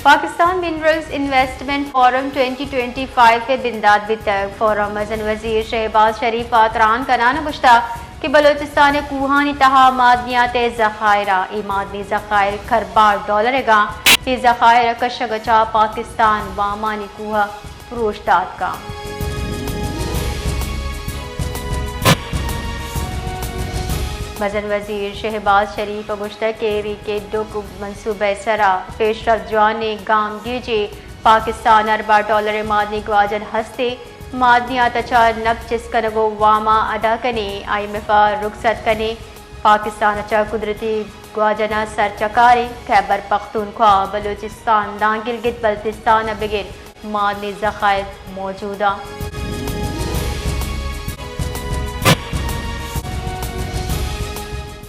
Pakistan minerals investment forum twenty twenty five ءِ بندات بیتگ۔ فورم ءَ مزن وزیر شہباز شریف ءَ تران کنان ءَ گوشتگ کہ بلوچستان ءِ کوہانی تہا معدنیات ءِ ذخائر ءَ، اے معدنی ذخائر کربار ڈالر ءَ گاں، اے ذخائر ءِ کشگ ءَ چہ پاکستان وامانی کوہ پروشت دات کن۔ مزن وزیر شہباز شریف ءَ گوشتگ کہ ریکیڈوک منصوبہ ءِ سرا پیشرفت جوانیں گامگیجے، پاکستان ارباں ڈالر ءِ معدنی گواجن ہستیں، معدنیات ءَ چہ نپ چست کنگ ءُ واماں ادا کنیں، آئی ایم ایف ءَ رخصت کنیں، پاکستان ءَ چہ قدرتی گواجن ءَ سر چکاریں، خیبر پختونخوا، بلوچستان داں گلگت بلتستان ءَ بگر معدنی ذخائر موجود اَنت۔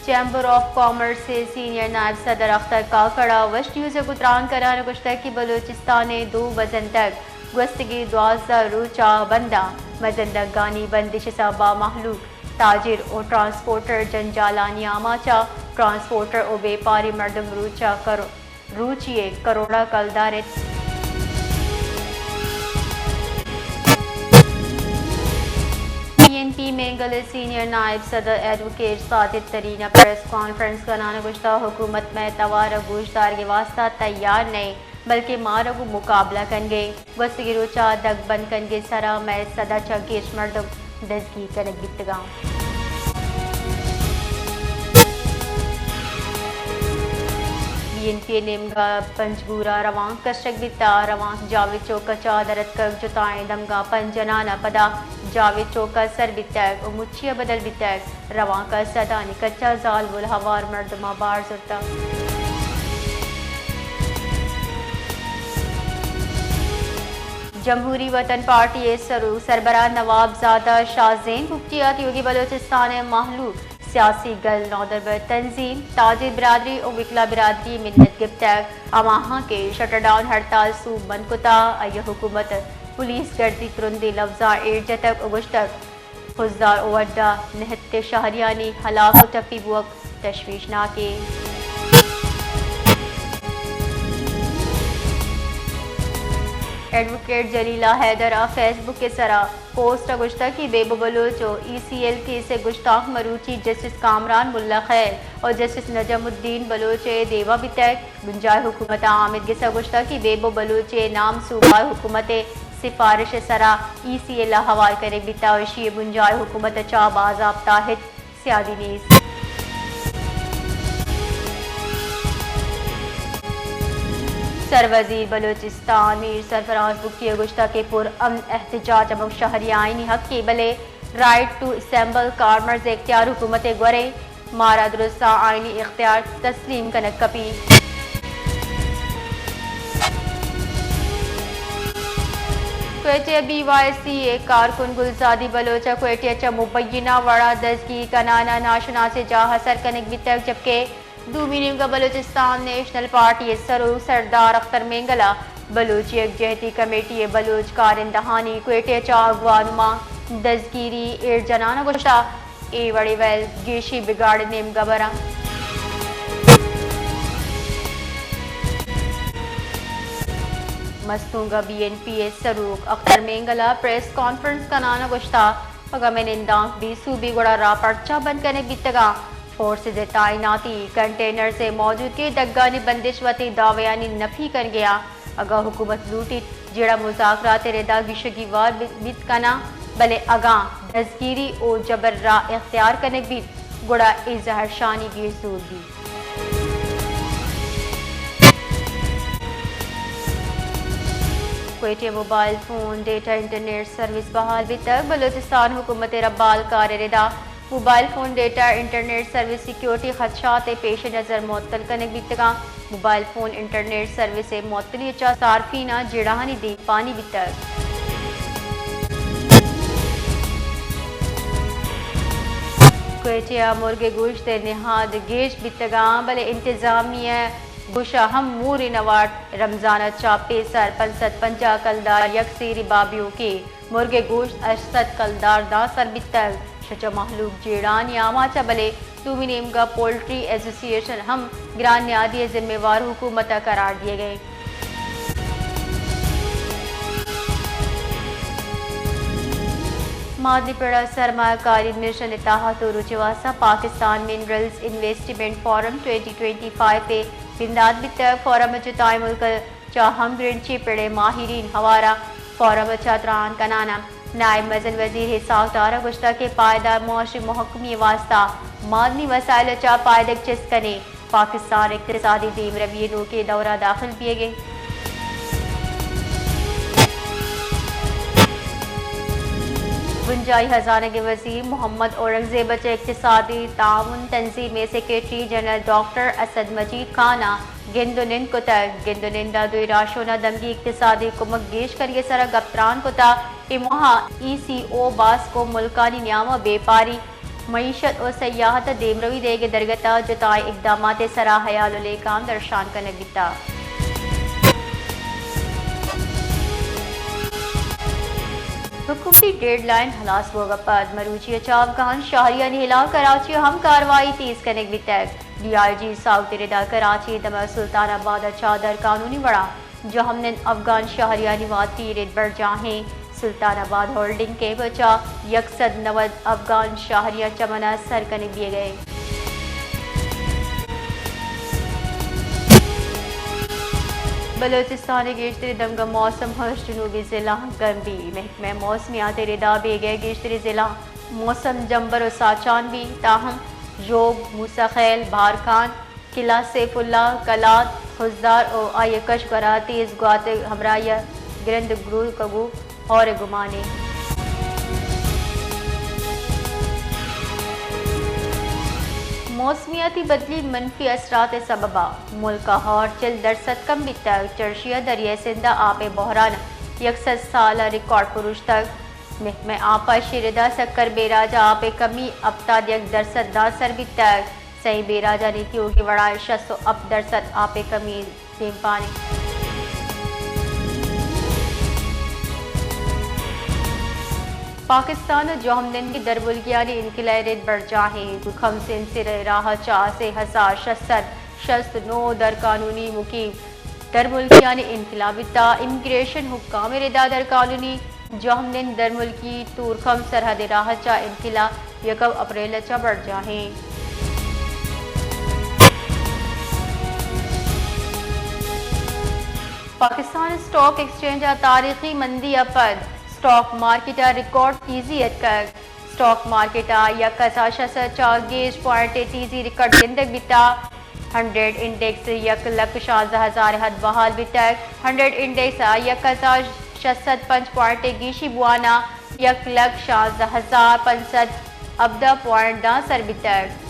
چیمبر آف کامرس ءِ سینئر نائب صدر اختر کاکڑ ءَ ویسٹ نیوز ءَ گوں تران کنان ءَ گوشتگ کہ بلوچستان ءِ دو بزندگ گوستگیں دوازدہ روچ ءَ بند اَنت، مزندگانی بندش ءِ سبب ءَ مہلوک، تاجر ءُ ٹرانسپورٹر جنجالانی آماچ اَنت، ٹرانسپورٹر ءُ بیپاری مردم روچ ءَ کر روچی ءَ کروڑاں کلدار ایت۔ بی این پی مینگل ءِ سینئر نائب صدر ایڈووکیٹ ساجد ترین ءَ پریس کانفرنس کنان ءَ گوشتگ، حکومت مئے توار ءِ گوشدارگ ءِ واستہ تیار نہ اِنت، بلکیں مارا گوں مقابلہ کنگ ءَ اِنت۔ گوستگیں روچ ءَ دگ بند کنگ ءِ سرا مئے سد ءَ چہ گیش مردم دزگیر کنگ بیتگ اَنت۔ بی این پی ءِ نیمگ ءَ پنجگور ءَ روانک کشگ بیتگ۔ روانک جاوید چوک ءَ چہ در اتکگ، جتائیں دمگاں پنچ جنان ءَ پدا جاوید چوک ءَ سر بیتگ ءُ مچی ءَ بدل بیتگ۔ روانک ءَ سدانی کچ ءَ زالبول ہوار مردماں بار زرتگ۔ جمہوری وطن پارٹی ءِ سروک سربراہ نواب زادہ شاہ زین بگٹی ءَ تیوگی بلوچستان ءِ مہلوک، سیاسی گل، نودربر تنظیم، تاجر برادری ءُ وکلا برادری ءِ منت گپتگ۔ ہماہاں کہ شٹر ڈاؤن ہڑتال سوب بند کتگ، آئی ءَ حکومت ءَ پولیس گردی ترندیں لبزاں ایر جتگ ءُ گوشتگ، خضدار ءُ وڈا نہتے شہریانی ہلاک ءُ ٹپی بوگ تشویشناکیں۔ ایڈووکیٹ جلیلہ حیدر ءَ فیس بک ءِ سرا پوسٹ ءَ گوشتگ کہ بیبو بلوچ ءُ ای سی ایل کیس ءِ گشتانک مروچی جسٹس کامران ملا خیل ءُ جسٹس نجم الدین بلوچ ءِ دیوان بیتگ۔ بنجاہی حکومت ءَ آمید گس ءَ گوشتگ کہ بیبو بلوچ ءِ نام صوبائی حکومت ءِ سفارش ءِ سرا ای سی ایل ءَ حوال کنگ بیتگ ءُ ایشی ءِ بنجاہی حکومت ءَ چہ بازاپت ءَ ہچ سیادی نیست۔ سروزیر بلوچستان میر سرفراز بگٹی ءَ گوشتگ کہ پر امن احتجاج ہمک شہری ءِ آئینی حقے، بلے رائٹ ٹو اسمبل کارمرز اختیار حکومت ءِ گوریں، مارا درستاں آئینی اختیار تسلیم کنگ کپیت۔ کوئٹہ ءَ بی وائی سی ءِ کارکن گلزادی بلوچ ءَ کوئٹہ ءَ چہ مبینہ وڑ ءَ دزگیر کنان ءَ ناشناسیں جاہ ءَ سر کنگ بیتگ، جبکہ دومی نیمگ ءَ بلوچستان نیشنل پارٹی ءِ سروک سردار اختر مینگل ءَ بلوچ یکجہتی کمیٹی ءِ بلوچ کارندہانی کوئٹہ ءَ چہ اگوانماں دزگیری ایر جنان ءَ گوشتگ، اے وڑیں ویل گیشیں بگاڑے نیمگ ءَ بر اَنت۔ مستونگ ءَ بی این پی ءِ سروک اختر مینگل ءَ پریس کانفرنس کنان ءَ گوشتگ، اگاں مئے نندانک بے سوب بیت گڑا راہ پرچا بند کنگ بیتگ اَنت؟ فورسز ءِ تعیناتی، کنٹینرز ءِ موجودگی، دگانی بندش وتی دعویانی نفی کنگ ءَ اَنت۔ اگاں حکومت لوٹیت جیڑہ مذاکرات ءِ ردا گیشگی وار بہ بیت کناں، بلے اگاں دزگیری ءُ جبر ءِ راہ اختیار کنگ بیت، گڑا اے زہرشانی گیش زور بیت۔ کوئٹہ ءَ mobile phone data internet service بحال بیتگ، بلوچستان حکومت ءِ ربالکار ءِ ردا mobile phone data internet service security خدشات ءِ پیش نظر معطل کنگ بیتگ اَنت۔ موبائل فون انٹرنیٹ سروس ءِ معطلی ءَ چہ صارفیناں جیڑہانی دیمپانی بیتگ۔ کوئٹہ ءَ مرگ ءِ گوشت ءِ نہاد گیش بیتگ اَنت، بلے انتظامیہ ءِ گوش ءَ ہم مورے نہ وارت۔ رمضان ءَ چہ پیسر پنچ سد پنجاہ کلدار یک سیری بابیوکے مرگ ءِ گوشت ہشت سد کلدار داں سر بیتگ۔ شچ ءَ مہلوک جیڑہانی آماچ اَنت، بلے دومی نیمگ ءَ پولٹری ایسوسی ایشن ہم گران نیادی ءِ ذمہ وار حکومت ءَ قرار دیگ ءَ اِنت۔ مادنی پڑ ء سرمایہ کاری مشن ء تہا دو روچ ء واستہ Pakistan minerals investment forum twenty twenty five ء بندات بیتگ۔ فورم ء جتائیں ملک ء چہ ہمگرنچیں پڑ ء ماہرین ہوار ء فورم ء چہ تران کنان ء نائب مزن وزیر اسحاق ڈار ء گوشتگ کہ پائیدار معاشی مہکمی ء واستہ مادنی وسائل ء چہ پائدگ چست کنیں۔ پاکستان اقتصادی دیمروی ء نوکیں دور ء داخل بیگ ء۔ بنجاہی ہزانگ ء وزیر محمد اورنگزیب ء چہ اقتصادی تعاون تنظیم ء سیکرٹری جنرل ڈاکٹر اسد مجید خان ء گند ء نند کتگ۔ گند ء نند ء دوئیں راہشون ء دمگی اقتصادی کمک گیش کنگ ء سرا گپ تران کتگ۔ اے ماہ ء ای سی او باسک ء ملکانی نیام ء بیپاری معیشت ء سیاحت ء دیمروی دئیگ ء درگت ء جتائیں اقدامات ء سرا ہیال ء لیکہاں درشان کنگ بیتگ۔ حکومتی ڈیڈ لائن ہلاس بوگ ء پد مروچی ء چہ افغان شہریانی ہلاپ کراچی ء ہم کاروائی تیز کنگ بیتگ۔ ڈی آئی جی ساؤتھ ء ردا کراچی ء دمگ سلطان آباد ء چہ در قانونی وڑا جہمنند افغان شہریانی واتری رد برجاہیں سلطان آباد ہولڈنگ کیمپ ء چہ یک سد نود افغان شہریاں چمن ء سر کنگ بیگ ء۔ بلوچستان ء گیشتری دمگ ء موسم ہشت جنوبی ضلع گرم بی۔ محکمہ موسمیات ء ردا بیگ ء گیشتری ضلع موسم جمبر ء ساچان بی، تاہم ژوب، موسی خیل، بارکھان، قلعہ سیف اللہ، قلات، خضدار ء آئی ء کش گورا تیز گوات ء ہمراہی ء گرند گروکگو ہور ء گمانے۔ موسمیاتی بدلی منفی اثرات ء سبب ء ملک ء ہور چل درسد کم بیتگ۔ چرشی ء دریائے سندھ ء آپ ء بحران یک سد سال ء ریکارڈ پروشتگ۔ محکمہ آپ ء شیردا سکر بیراج ء آپ ء کمی ہپتاد یک درسد داں سر بیتگ۔ سئیں بیراجانی تیوگیں وڑا شست ء ہپت درسد آپ ء کمی دیمپان انت۔ پاکستان ء جہمنندی درملکیانی انخلا ء رد برجاہیں۔ کمسن سر ء راہ ء چہ سے ہزار شش سد شست نو در قانونی مقیم درملکیانی انخلا بیتا۔ امیگریشن حکام ء ردا در قانونی جہمنند درملکی تورکم سرحد ء راہ ء چہ انخلا یکم اپریل ء چہ برجاہیں۔ پاکستان اسٹاک ایکسچینج ء تاریخی مندی ء پد اسٹاک مارکیٹ ء ریکارڈ تیزی اتکگ۔ اسٹاک مارکیٹ ء یک ہزار شش سد چہ گیش پوائنٹ ء تیزی ریکارڈ گندگ بیتا۔ ہنڈریڈ انڈیکس یک لکھ شانزدہ ہزار ء حد بحال بیتگ۔ ہنڈریڈ انڈیکس ء یک ہزار شش سد پنچ پوائنٹ ء گیشی بوان ء یک لکھ شانزدہ ہزار پنچ سد ہبدہ پوائنٹ داں سر بیتگ۔